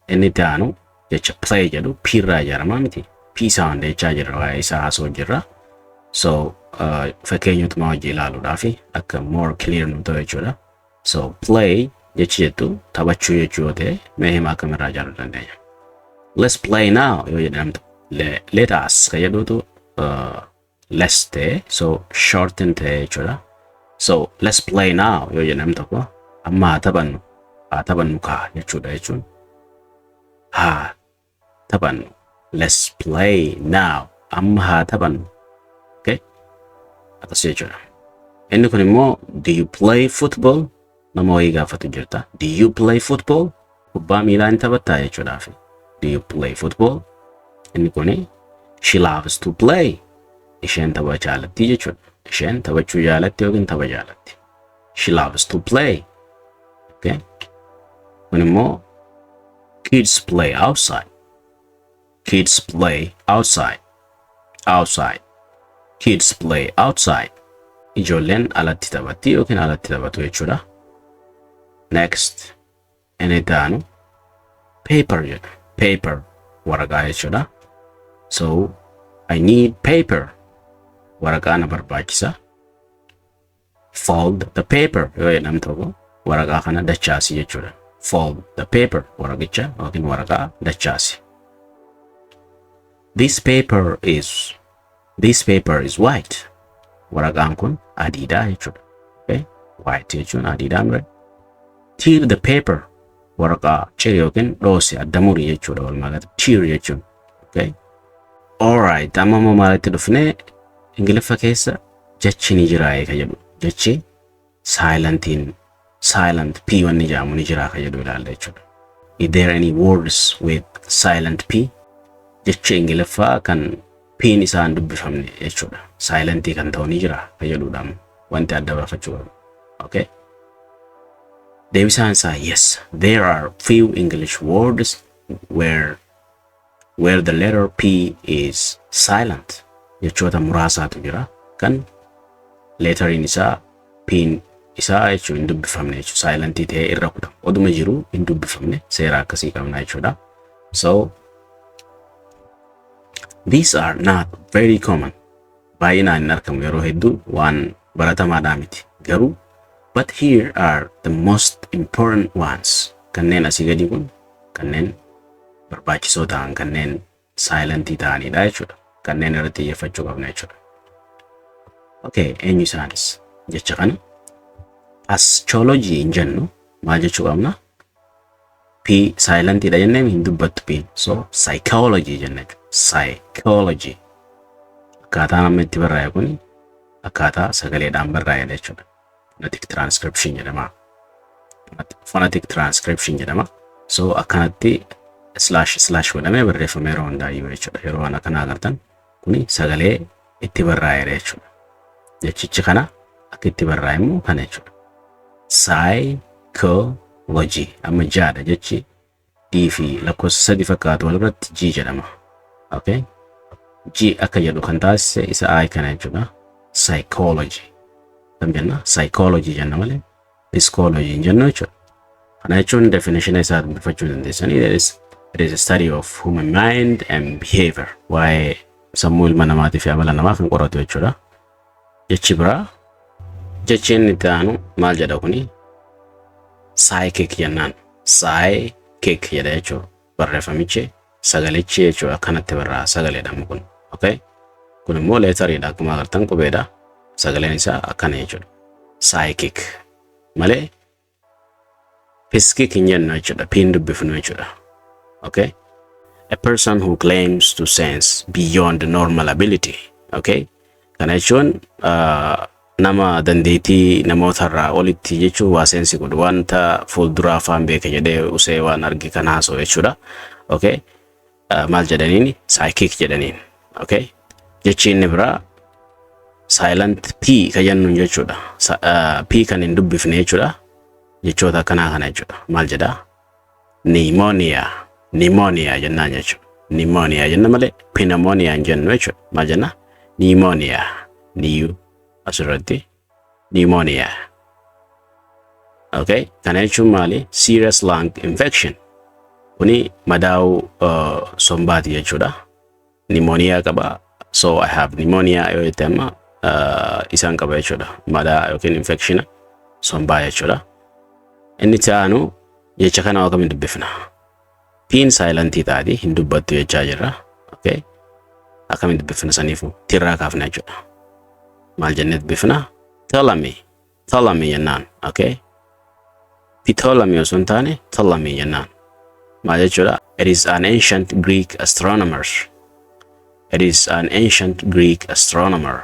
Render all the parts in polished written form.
Inni itti aanu jecha play jedhu P irraa ijaaramaa miti. P sound jechaa jirra, waa'ee isaa haasoo jirra. So fakkeenyotuma hojii ilaaluudhaaf akka more clear nu ta'u jechuudha. So play jechi jettu taphachuu jechuu yoo ta'e, mee hima akkamirraa ijaaruu dandeenya? Let's play now yoo jedhamtu, let us ka jedhutu let's ta'e, so shorten ta'e jechuudha. So let's play now yoo jedhamu tokko, amma haa taphannu, haa taphannu kaa jechuudha jechuun, haa taphannu, let's play now, amma haa taphannu. Okay, akkas jechuudha. Inni kun immoo do you play football? Nama wayii gaafatu jirta. Do you play football? Kubbaa miilaa ni taphattaa jechuudhaaf. Do you play football? Inni kuni she loves to play. Isheen tapha jaalatti jechuudha. Isheen taphachuu jaalatti yookiin tapha jaalatti. She loves to play. Okay. Kun immoo kids play outside. Kids play outside. Outside. Kids play outside. Ijoolleen alatti taphatti yookiin alatti taphatu jechuudha. Next, inni itti aanu paper jedha. Paper waraqaa jechuudha. So I need paper. Waraqaa na barbaachisa. Fold the paper yoo jedhamu tokko, waraqaa kana dachaasi jechuudha. Fold the paper, waraqicha yookiin waraqaa dachaasi. This paper is white. Waraqaan kun adiidha jechuudha. Okay? White jechuun adiidha mire. Tear the paper, waraqaa ciri yookiin dhoosi, adda muri jechuudha walumaa galatti tear jechuun. Okay? Alright, amma immoo maalitti dhufnee? Ingiliffa keessa jechi ni jira ka jedhu, jechi silentiin, silent P wanni jedhamu ni jira ka jedhu ilaalla jechuudha. Is there any words with silent P? Jecha Ingiliffaa kan P'n isaan dubbifamne jechuudha. Silentii kan ta'u ni jira ka jedhudha wanti adda baafachuu qabu. Okay? Deebisaan isaa yes. There are few English words where the letter P is silent. Jechoota muraasaatu jira kan letteriin isaa, P'n isaa jechuun, hin dubbifamne jechuudha. Silentii ta'ee irra kutamu. Oduma jiru hin dubbifamne, seera akkasii qabna jechuudha. So these are not very common. Baay'inaan hin argamu, yeroo hedduu waan baratamaadhaa miti. Garuu but here are the most important ones. Kanneen asii gadi kun kanneen barbaachisoo ta'an, kanneen silentii ta'anidha jechuudha. Kanneen irratti xiyyeeffachuu qabna jechuudha. Okay, eenyu isaanis? Jecha kana astrology hin jennu, maal jechuu qabna? P silentiidha jennee, hin dubbattu P. So psychology jenna jechuudha. Psychology. Akkaataan amma itti barraa'e kun akkaataa sagaleedhaan barraa'edha jechuudha. Phonetic transcription jedhama. Phonetic transcription jedhama. So akkanatti slash slash godhamee barreeffama yeroo hundaayyuu jechuudha. Yeroo waan akkanaa agartan, kuni sagalee itti barraa'edha jechuudha. Jechichi kana akka itti barraa'e immoo kana jechuudha. Psychology amma jaadha jechi D fi lakkoofsa sadi fakkaatu walirratti G jedhama. Okay? G akka jedhu kan taasise isa I kana jechuudha. Psychology. Kam jenna? Psychology jenna malee psychology hin jennu jechuudha. Kana jechuun definition isaa dubbifachuu dandeessanii. It is a study of human mind and behavior. Waa'ee sammuu ilma namaatii fi amala namaa kan qoratu jechuudha. Jechi biraa, jechi inni itti aanu maal jedha kuni? Psychic jennaan. Psychic jedha jechuudha. Barreeffamichi, sagalichi jechuudha, akkanatti barraa sagaleedha kun. Okay? Kun immoo letteriidha, akkuma agartan qubeedha. Sagaleen isaa akkana jechuudha. Psychic malee piskik hin jennu jechuudha. Piin dubbifnu jechuudha. Okay? A person who claims to sense beyond normal ability. Okay? Kana jechuun nama dandeettii namootarraa olitti jechuun waa sense godhu, wanta fuulduraa afaan beeka jedhee usee waan arge kan haasa'u jechuudha. Okay? Maal jedhaniin? Psychic jedhaniin. Okay? Jechi inni biraa silent P ka jennuun jechuudha. P kan hin dubbifne jechuudha. Jechoota akkanaa kana jechuudha. Maal jedhaa? Pneumonia. Pneumonia jennaan jechuudha. Pneumonia jenna malee pneumonia hin jennu jechuudha. Maal jenna? Pneumonia. Niyu asirratti pneumonia. Okay? Kana jechuun maali? Serious lung infection. Kuni madaa'uu sombaati jechuudha. Pneumonia qaba. So I have pneumonia yoo jette amma isaan qaba jechuudha. Madaa yookiin infection sombaa jechuudha. Inni itti aanu jecha kana akkamiin dubbifna? P'n silentii taati, hin dubbattu jechaa jirra. Okay. Akkamiin dubbifna saniifu tirraa kaafna jechuudha. Maal jennee dubbifna? Ptolemy. Ptolemy jennaan. Okay. Ptolemy osoo hin taane Ptolemy jennaan. Maal jechuudha? It is an ancient Greek astronomer. It is an ancient Greek astronomer.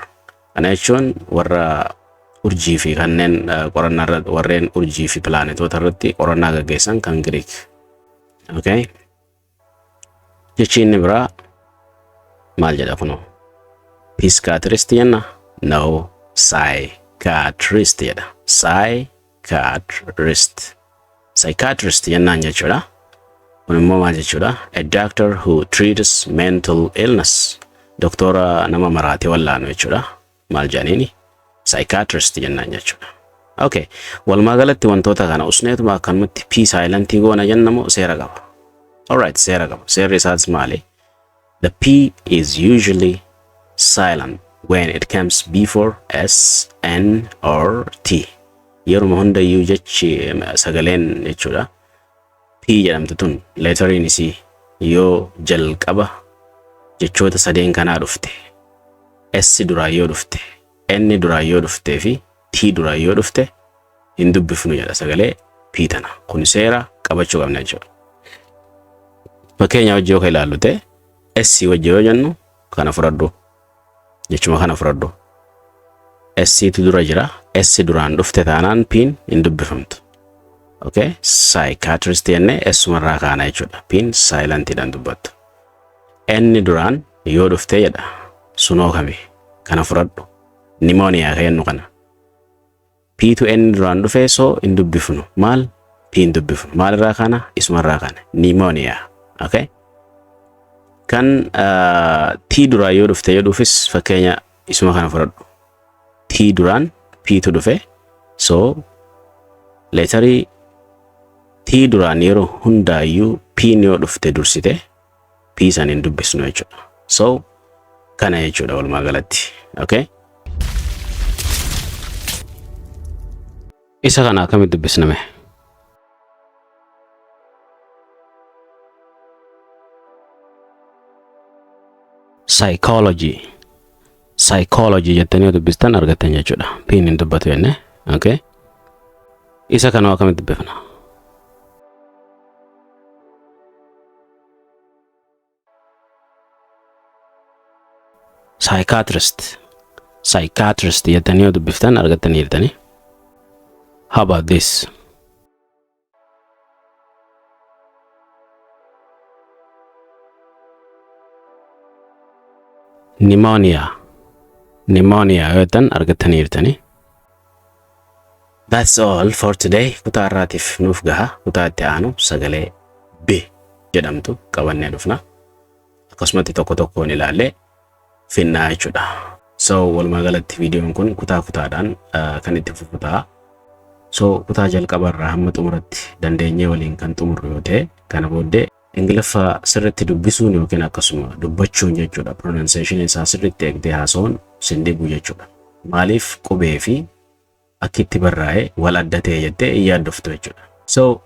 Kana jechuun warra urjii fi kanneen qorannaa irratti, warreen urjii fi pilaanetoota irratti qorannaa gaggeessan kan Greek. Okay. Jechi inni biraa maal jedha kunoo? Psychiatrist jenna? No, psychiatrist jedha. Psychiatrist. Psychiatrist jennaan jechuudha. Kun immoo maal jechuudha? A doctor who treats mental illness. Doktora nama maraatee wallaanu jechuudha. Maal jedhaniini? Psychiatrist jennaan jechuudha. Okay. Walumaa galatti wantoota kana usneetuma akkanumatti P silentii goona jennamoo seera qaba? Alright, seera qaba. Seerri isaas maali? The P is usually silent when it comes before S, N or T. Yeruma hundayyuu jechi sagaleen jechuudha. P jedhamtu tun letteriin isii yoo jalqaba jechoota sadeen kanaa dhufte, S duraan yoo dhufte, N duraan yoo dhuftee fi T duraan yoo dhufte hin dubbifnu jedha sagalee P tana. Kun seera qabachuu qabna jechuudha. Fakkeenya wajji yoo ilaallu ta'e, S wajji yoo jennu kana fudhadhu. Jechuma kana fudhadhu. S tu dura jira. S duraan dhufte taanaan P'n hin dubbifamtu. Okay? Psychiatrist jennee S umarraa kaana jechuudha. P'n silentiidhaan dubbattu. N duraan yoo dhufte jedha. Sunoo kami? Kana fudhadhu. Pneumonia kan jennu kana. P tu N duraan dhufe, so hin dubbifnu. Maal? P hin dubbifnu. Maalirraa kaana? Isumarraa kaana. Pneumonia. Okay? Kan T duraan yoo dhufte jedhuufis fakkeenya isuma kana fudhadhu. T duraan P tu dhufe, so letterii T duraan yeroo hundaayyuu P yoo dhufte dursite P san hin dubbisnu jechuudha. So kana jechuudha walumaa galatti. Okay? Isa kana akkamitti dubbisname? Psychology. Psychology jettanii yoo dubbistan argattan jechuudha. P'n hin dubbatu jenne. Okay? Isa kana akkamitti dubbifna? Psychiatrist. Psychiatrist jettanii yoo dubbiftan argattanii jirtanii. How about this? Pneumonia. Pneumonia yoo jettan argattanii jirtanii. That's all for today. Kutaa irraatiif nuuf gaha. Kutaa itti aanu sagalee B jedhamtu qabannee dhufna. Akkasumatti tokko tokkoon ilaallee finnaa jechuudha. So walumaa galatti viidiyoon kun kutaa kutaadhaan kan itti fufu ta'a. So kutaa jalqaba irraa hamma xumuratti dandeenyee waliin kan xumurru yoo ta'e, kana booddee Ingiliffa sirriitti dubbisuun yookiin akkasuma dubbachuun jechuudha. Pronunciation isaa sirriitti eegdee haasa'uun sin dhibu jechuudha. Maaliif qubee fi akki itti barraa'e wal adda ta'e jettee hin yaaddoftu jechuudha. So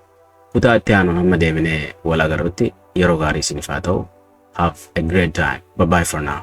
kutaa itti aanu hamma deebinee wal agarrutti yeroo gaarii isiniif haa ta'u. Have a great time. Bye bye for now.